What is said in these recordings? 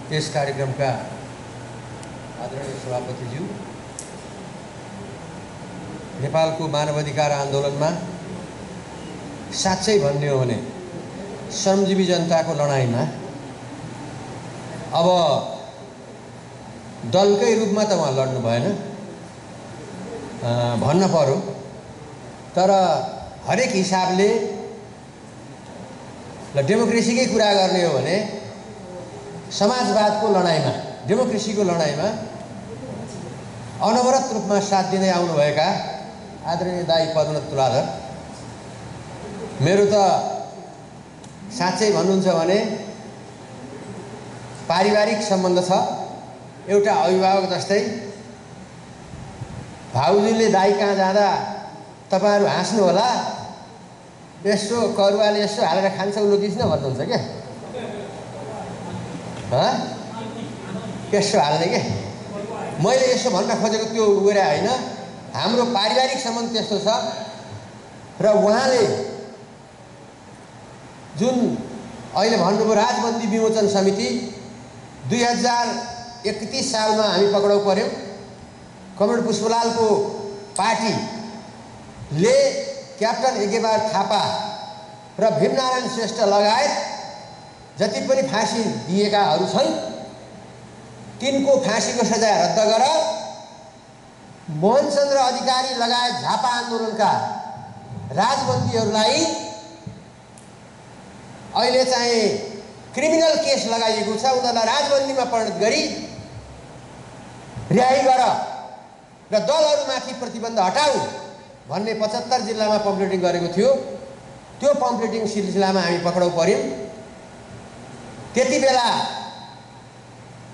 यस कार्यक्रमका आदरणीय सभापतिज्यू, नेपालको मानवाधिकार आन्दोलनमा साँच्चै भन्ने हो भने श्रमजीवी जनताको लडाईँमा अब दलकै रूपमा त उहाँ लड्नु भएन भन्न पर्यो, तर हरेक हिसाबले डेमोक्रेसीकै कुरा गर्ने हो भने समाजवादको लडाईँमा, डेमोक्रेसीको लडाईँमा अनवरत रूपमा साथ दिँदै आउनुभएका आदरणीय दाइ पद्मनाथ तुलाधर, मेरो त साँच्चै भन्नुहुन्छ भने पारिवारिक सम्बन्ध छ। एउटा अभिभावक जस्तै भाउजूले दाइ कहाँ जाँदा तपाईहरु हाँस्नु होला, यसो करुवाले यसो हालेर खान्छ उलोकिस् न भन्नुहुन्छ क्या, यसो हाल्ने के मैले यसो भन्न खोजेको त्यो उगेर होइन। हाम्रो पारिवारिक सम्बन्ध त्यस्तो छ र उहाँले जुन अहिले भन्नुभयो राजबन्दी विमोचन समिति 2031 सालमा हामी पक्राउ पर्यौं। कमरेड पुष्पलालको पार्टीले क्याप्टन यज्ञबहादुर थापा र भीमनारायण श्रेष्ठ लगायत जति पनि फाँसी दिएकाहरू छन् तिनको फाँसीको सजाय रद्द गर, मोहनचन्द्र अधिकारी लगायत झापा आन्दोलनका राजबन्दीहरूलाई अहिले चाहिँ क्रिमिनल केस लगाइएको छ, उनीहरूलाई राजबन्दीमा परिणत गरी रिहाई गर र दलहरूमाथि प्रतिबन्ध हटाऊ भन्ने 75 जिल्लामा पम्पलेटिङ गरेको थियो। त्यो पम्पलेटिङ सिलसिलामा हामी पक्राउ पर्यौं। त्यति बेला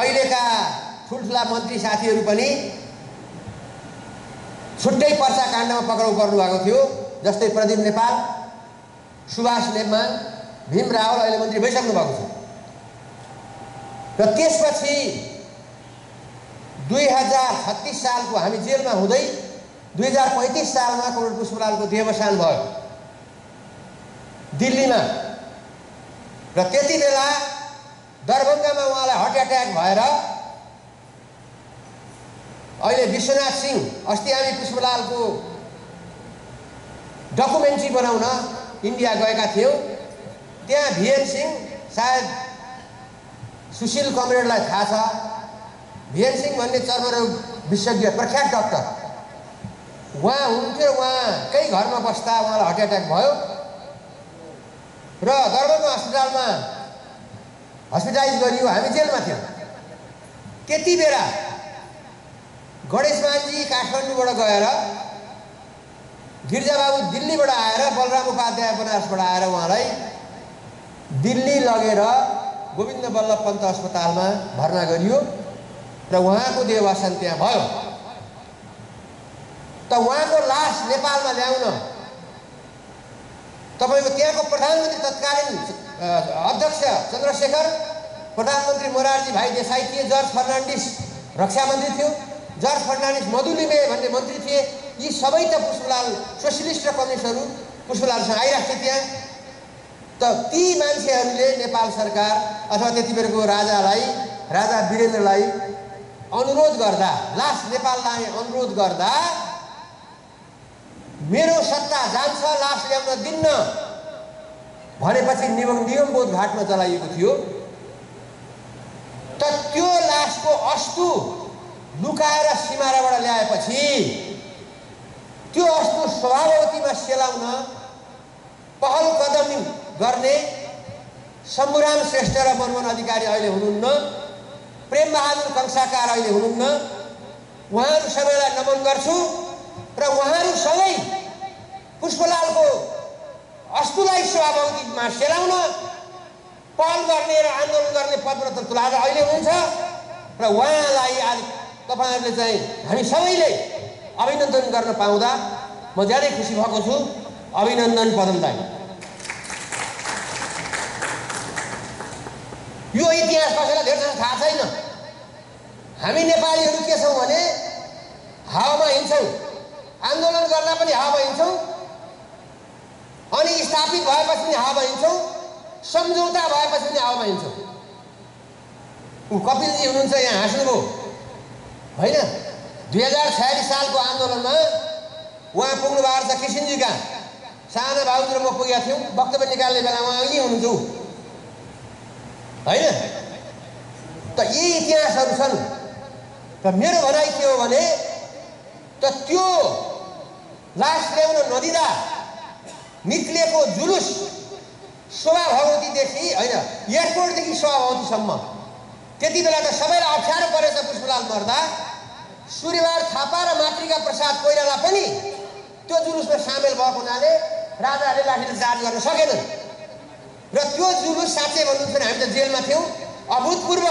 अहिलेका ठुल्ठुला मन्त्री साथीहरू पनि छुट्टै पर्चा काण्डमा पक्राउ पर्नु भएको थियो, जस्तै प्रदीप नेपाल, सुभाष नेमान, भीम रावल अहिले मन्त्री भइसक्नु भएको छ। र त्यसपछि 2036 सालको हामी जेलमा हुँदै 2035 सालमा कमरेड पुष्पलालको देहावसान भयो दिल्लीमा। र त्यति बेला दरभंगामा उहाँलाई हार्ट एट्याक भएर अहिले विश्वनाथ सिंह, अस्ति हामी पुष्पलालको डकुमेन्ट्री बनाउन इन्डिया गएका थियौं। त्यहाँ भिएन सिंह, सायद सुशील कमरेडलाई थाहा छ, भिएन सिंह भन्ने चर्मरोग विशेषज्ञ प्रख्यात डाक्टर, उहाँ हुन्थ्यो। उहाँकै घरमा बस्दा उहाँलाई हार्ट एट्याक भयो र दरभंगा अस्पतालमा हस्पिटलाइज गरियो। हामी जेलमा थियौं। त्यति बेला गणेशमानजी काठमाडौँबाट गएर, गिरिजाबाबु दिल्लीबाट आएर, बलराम उपाध्याय बनारसबाट आएर उहाँलाई दिल्ली लगेर गोविन्द बल्लभ पन्त अस्पतालमा भर्ना गरियो र उहाँको देहावसान त्यहाँ भयो। त उहाँको लास नेपालमा ल्याउन तपाईको त्यहाँको प्रधानमन्त्री तत्कालीन अध्यक्ष चन्द्रशेखर, प्रधानमन्त्री मोरारजी भाइ देसाई थिए, जर्ज फर्नान्डिस रक्षा मन्त्री थियो, जर्ज फर्नान्डिस मधुलिमे भन्ने मन्त्री थिए। यी सबै त पुष्पलाल सोशलिस्ट र कम्युनिस्टहरू पुष्पलालसँग आइराख्थे त्यहाँ। त ती मान्छेहरूले नेपाल सरकार अथवा त्यतिबेरको राजा वीरेन्द्रलाई अनुरोध गर्दा, लास नेपाल लाने अनुरोध गर्दा मेरो सत्ता जान्छ, लास ल्याउन दिन्न भनेपछि नियमबोध घाटमा चलाइएको थियो। त त्यो लासको अस्तु लुकाएर सिमाराबाट ल्याएपछि त्यो अस्तु सभापतिमा सेलाउन पहल कदम गर्ने शम्भुराम श्रेष्ठ र मनमोहन अधिकारी अहिले हुनुहुन्न, प्रेम बहादुर कंसाकार अहिले हुनुहुन्न। उहाँहरू सबैलाई नमन गर्छु र उहाँहरूसँगै पुष्पलालको अस्तुलाई सभापतिमा सेलाउन पहल गर्ने र आन्दोलन गर्ने पद्मनाथ तुलाधर अहिले हुनुहुन्छ र उहाँलाई आज तपाईहरुले चाहिँ हामी सबैले अभिनन्दन गर्न पाउँदा म धेरै खुसी भएको छु। अभिनन्दन पदम दाइ। यो इतिहास कसैलाई धेरै थाहा छैन। हामी नेपालीहरू के छौं भने हावामा हिँड्छौं, आन्दोलन गर्न पनि हावामा हिँड्छौं, अनि स्थापित भएपछि पनि हावामा हिँड्छौं, सम्झौता भएपछि पनि हावामा हिँड्छौं। कपिलजी हुनुहुन्छ यहाँ हाँस्नुभयो होइन। 2046 सालको आन्दोलनमा उहाँ पुग्नु भएको छ किसिनजी कहाँ। साना भाउजू र म पुगेका थियौँ वक्तव्य निकाल्ने बेला उहाँ अघि हुनुहुन्छ होइन। त यी इतिहासहरू छन्। र मेरो भनाइ के हो भने त त्यो लास ल्याउन नदिँदा निक्लिएको जुलुस शोभा भगवतीदेखि होइन एयरपोर्टदेखि शोभा भगवतीसम्म त्यति बेला त सबैलाई अप्ठ्यारो परेछ पुष्पलाल मर्दा। सूर्यबहादुर थापा र मातृका प्रसाद कोइराला पनि त्यो जुलुसमा सामेल भएको हुनाले राजाहरूले लाठीले चार्ज गर्न सकेनन्। र त्यो जुलुस साँच्चै भन्नुहुन्छ भने हामी त जेलमा थियौँ, अभूतपूर्व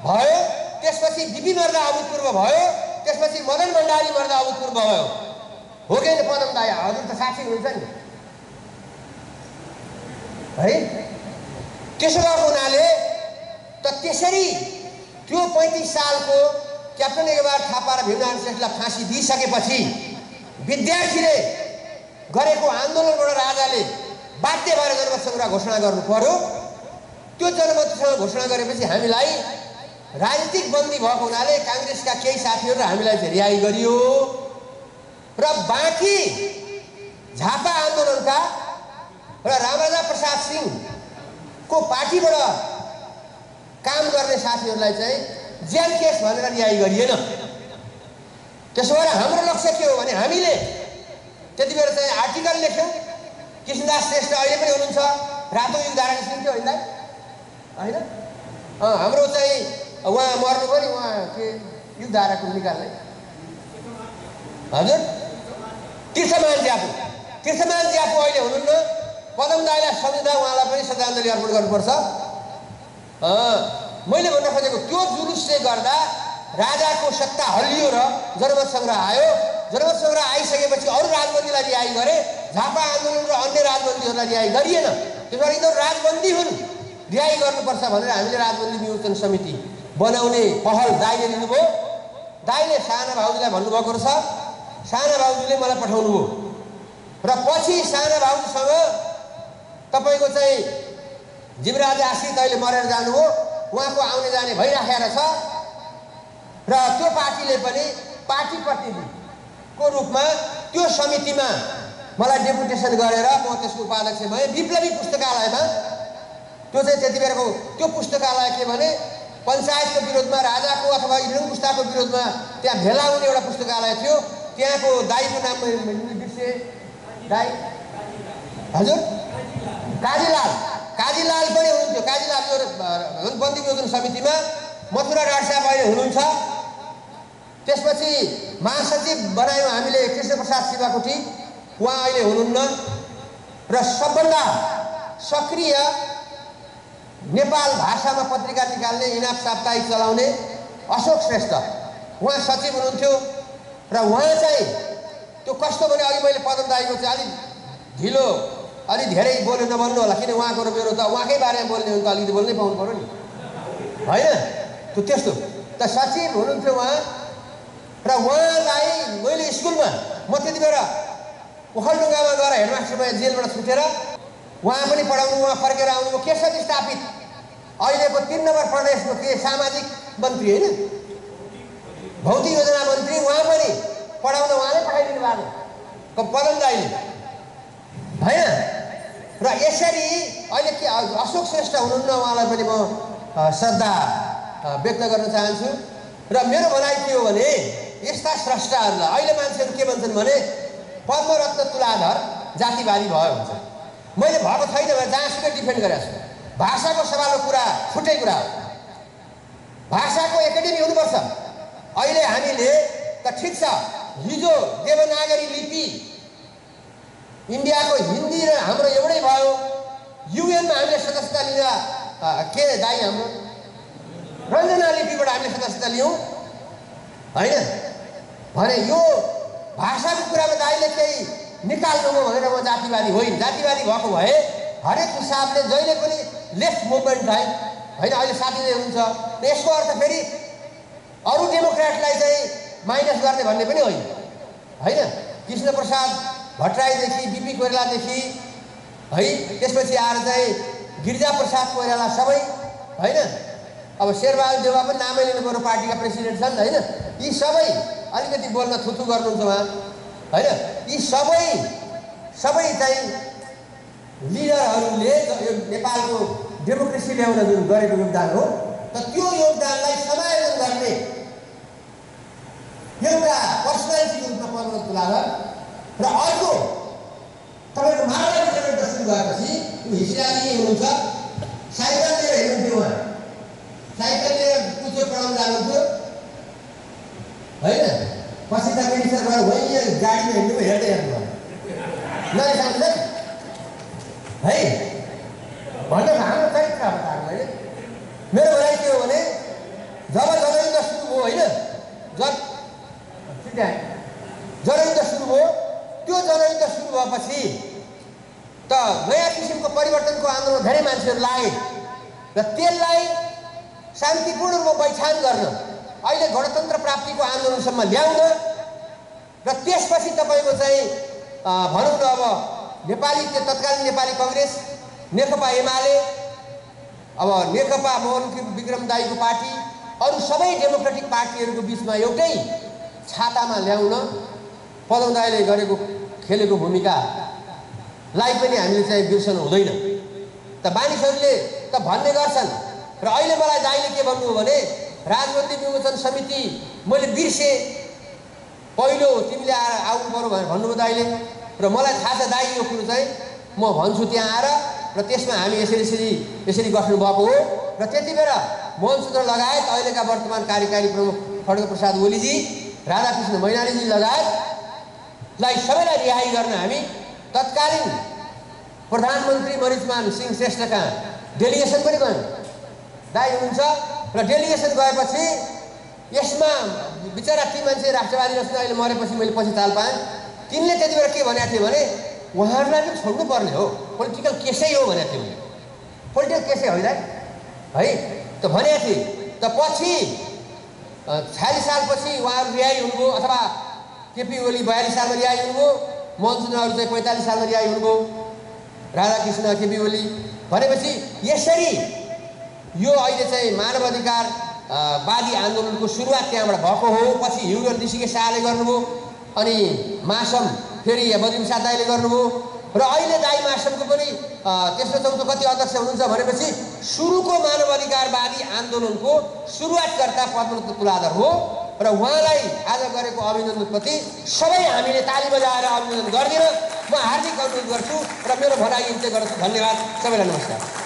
भयो। त्यसपछि बिपी मर्दा अभूतपूर्व भयो, त्यसपछि मदन भण्डारी मर्दा अभूतपूर्व भयो। हो कि पदम दाइ हजुर त साक्षी हुन्छ नि है। त्यसो भएको हुनाले त त्यसरी त्यो 35 सालको क्याप्टन एघबार थापा र भीमनारायण श्रेष्ठलाई फाँसी दिइसकेपछि विद्यार्थीले गरेको आन्दोलनबाट राजाले बाध्य भएर जनमत सङ्ग्रह घोषणा गर्नु पर्यो। त्यो जनमत सङ्ग्रह घोषणा गरेपछि हामीलाई राजनीतिक बन्दी भएको हुनाले काङ्ग्रेसका केही साथीहरू हामीलाई चाहिँ रिहाई गरियो र बाँकी झापा आन्दोलनका र रामराजा प्रसाद सिंहको पार्टीबाट काम गर्ने साथीहरूलाई चाहिँ जेल केस भनेर रिहाई गरिएन। त्यसो भएर हाम्रो लक्ष्य के हो भने हामीले त्यति बेला चाहिँ आर्टिकल लेख्यौँ। कृष्णदास श्रेष्ठ अहिले पनि हुनुहुन्छ, रातो युगधारा निस्किन्थ्यो होइन। हाम्रो चाहिँ उहाँ मर्नु पनि उहाँ के युगधाराको निकाल्ने हजुर तीर्थमान ज्यापु अहिले हुनुहुन्न। पदम दाइलाई सम्झिँदा उहाँलाई पनि श्रद्धाञ्जली अर्पण गर्नुपर्छ। मैले भन्न खोजेको त्यो जुलुसले गर्दा राजाको सत्ता हल्लियो र जनमत सङ्ग्रह आयो। जनमत सङ्ग्रह आइसकेपछि अरू राजबन्दीलाई रिहाई गरे, झापा आन्दोलन र अन्य राजबन्दीहरूलाई रिहाई गरिएन। त्यसो भएर यिनीहरू राजबन्दी हुन्, रिहाई गर्नुपर्छ भनेर हामीले राजबन्दी विमोचन समिति बनाउने पहल दाइले लिनुभयो। दाइले साना भाउजूलाई भन्नुभएको रहेछ, साना भाउजूले मलाई पठाउनु भयो र पछि साना भाउजूसँग तपाईँको चाहिँ जीवराज आश्रित अहिले मरेर जानुभयो, उहाँको आउने जाने भइराखेको छ। र त्यो पार्टीले पनि पार्टी प्रतिनिधिको रूपमा त्यो समितिमा मलाई डेपुटेसन गरेर म त्यसको उपाध्यक्ष भएँ। विप्लवी पुस्तकालयमा त्यो चाहिँ त्यति बेलाको त्यो पुस्तकालय के भने पञ्चायतको विरोधमा राजाको अथवा इब्राहिम पुस्ताको विरोधमा त्यहाँ भेला हुने एउटा पुस्तकालय थियो। त्यहाँको दाइको नाम बिर्से दाइ हजुर काजीलाल पनि हुनुहुन्थ्यो। काजीलाल जो बन्दी विमोचन समितिमा मथुरा डाँड साहब अहिले हुनुहुन्छ। त्यसपछि महासचिव बनायौँ हामीले कृष्णप्रसाद शिवाकोटी, उहाँ अहिले हुनुहुन्न। र सबभन्दा सक्रिय नेपाल भाषामा पत्रिका निकाल्ने इनाफ साप्ताहिक चलाउने अशोक श्रेष्ठ उहाँ सचिव हुनुहुन्थ्यो। र उहाँ चाहिँ त्यो कस्तो भने अघि मैले पदम दाइको चाहिँ अलिक ढिलो अलि धेरै बोल्नु नभन्नु होला, किन उहाँको र मेरो त उहाँकै बारेमा बोल्ने हो त अलिकति बोल्नै पाउनु पऱ्यो नि होइन। त्यो त्यस्तो त सचिव हुनुहुन्थ्यो उहाँ। र उहाँलाई मैले स्कुलमा म त्यति बेला ओखलढुङ्गामा गएर हेडमास्टरमा जेलबाट छुटेर उहाँ पनि पढाउनु, उहाँ फर्केर आउनुभयो। केशव स्थापित अहिलेको 3 नम्बर प्रदेशको के सामाजिक मन्त्री होइन, भौतिक योजना मन्त्री, उहाँ पनि पढाउन उहाँले पठाइदिनु भएको पदम दाइले होइन। र यसरी अहिले के अशोक श्रेष्ठ हुनुहुन्न, उहाँलाई पनि म श्रद्धा व्यक्त गर्न चाहन्छु। र मेरो भनाइ के हो भने यस्ता स्रष्टाहरूलाई अहिले मान्छेहरू के भन्छन् भने पद्मरत्न तुलाधर जातिवादी भयो भन्छ। मैले भएको छैन भने जहाँसुकै डिफेन्ड गरेको छु। भाषाको सवालको कुरा छुट्टै कुरा हो, भाषाको एकाडेमी हुनुपर्छ। अहिले हामीले त ठिक छ, हिजो देवनागरी लिपि इन्डियाको हिन्दी र हाम्रो एउटै भयो। युएनमा हामीले सदस्यता लिँदा के दाइ हाम्रो रञ्जना लिपिबाट हामीले सदस्यता लियौँ होइन भने यो भाषाको कुरामा दाइले केही निकाल्नुभयो भनेर म जातिवादी होइन। जातिवादी भएको भए हरेक हिसाबले जहिले पनि लेफ्ट मुभमेन्टलाई होइन अहिले साथीले हुन्छ। यसको अर्थ फेरि अरू डेमोक्रेटलाई चाहिँ माइनस गर्ने भन्ने पनि होइन होइन। कृष्णप्रसाद भट्टराईदेखि बिपी कोइरालादेखि है, त्यसपछि आएर चाहिँ गिरिजाप्रसाद कोइराला सबै होइन। अब शेरबहादुर देउवा पनि नामै लिनुपर्ने पार्टीका प्रेसिडेन्ट छन् हैन। यी सबै अलिकति बोल्न थुथु गर्नुहुन्छ उहाँ हैन। यी सबै चाहिँ लिडरहरूले यो नेपालको डेमोक्रेसी ल्याउन जुन गरेको योगदान हो, त त्यो योगदानलाई समायोजन गर्ने एउटा पर्सनालिटीको रूपमा पद्मनाथ तुलाधर र अर्को तपाईँको माओवादी जनता सुरु भएपछि हिस्साली हुनुहुन्छ, साइकल लिएर हिँड्नुहुन्थ्यो उहाँ, साइकल लिएर कुचो पढाउन जानुहुन्थ्यो होइन। पछि त मिनिस्टरबाट वहीँ गाडीमा हिँड्नु हेर्दै हेर्नु नरिसाउनु है भन्नु हाम्रो चरित्र अब तार मैले। मेरो भनाइ के हो भने जब जनयुद्ध सुरु भयो होइन, जनयुद्ध सुरु भयो, त्यो जनयुद्ध सुरु भएपछि त नयाँ किसिमको परिवर्तनको आन्दोलन धेरै मान्छेहरू लागे र त्यसलाई शान्तिपूर्ण रूपमा बैठान गर्न, अहिले गणतन्त्र प्राप्तिको आन्दोलनसम्म ल्याउन र त्यसपछि तपाईँको चाहिँ भनौँ न अब नेपाली तत्कालीन नेपाली कङ्ग्रेस, नेकपा एमाले, अब नेकपा मोहन विक्रम दाईको पार्टी, अरू सबै डेमोक्रेटिक पार्टीहरूको बिचमा एउटै छातामा ल्याउन पदम दाईले गरेको खेलेको भूमिकालाई पनि हामीले चाहिँ बिर्सनु हुँदैन। त मानिसहरूले त भन्ने गर्छन् र अहिले मलाई दाईले के भन्नु हो भने राजनीति विमोचन समिति मैले बिर्सेँ, पहिलो तिमीले आउनु पर्यो भनेर भन्नुभयो दाईले। र मलाई थाहा छ दाई यो कुरो चाहिँ म भन्छु त्यहाँ आएर, र त्यसमा हामी यसरी गठन भएको हो। र त्यति बेर मोहनचन्द्र लगायत अहिलेका वर्तमान कार्यकारी प्रमुख खड्गप्रसाद ओलीजी, राधाकृष्ण मैनालीजी लगायतलाई सबैलाई रिहाई गर्न हामी तत्कालीन प्रधानमन्त्री मरिचमान सिंह श्रेष्ठ कहाँ डेलिगेसन पनि गयौँ। दाई हुनुहुन्छ र डेलिगेसन गएपछि यसमा बिचरा ती मान्छे राष्ट्रवादी रचना अहिले मरेपछि मैले पछि ताल पाएँ, तिनले त्यति बेला के भनेको थियो भने उहाँहरूलाई पनि छोड्नु पर्ने हो, पोलिटिकल केसै हो भनेको थियो। पोलिटिकल केसै होइन है त भनेको थिएँ। त पछि 46 सालपछि उहाँहरू रिहाई हुनुभयो, अथवा केपी ओली 42 सालमा रिहाई हुनुभयो, मोहनचन्द्रहरू चाहिँ 45 सालमा रिहाई हुनुभयो, राधाकृष्ण केपी ओली भनेपछि यसरी यो अहिले चाहिँ मानवाधिकार वादी आन्दोलनको सुरुवात त्यहाँबाट भएको हो। पछि ह्युगन ऋषिकेश शाहले गर्नुभयो, अनि मासम फेरि बद्रीप्रसाद दाईले गर्नुभयो, र अहिले दाई मासमको पनि तेस्रो चौथो कति अध्यक्ष हुनुहुन्छ भनेपछि सुरुको मानवाधिकारवादी आन्दोलनको सुरुवातकर्ता पद्मनाथ तुलाधर हो। र उहाँलाई आज गरेको अभिनन्दनप्रति सबै हामीले ताली बजाएर अभिनन्दन गरिदिन म हार्दिक अनुरोध गर्छु र मेरो भनाइ यति गर्छु। धन्यवाद, सबैलाई नमस्कार।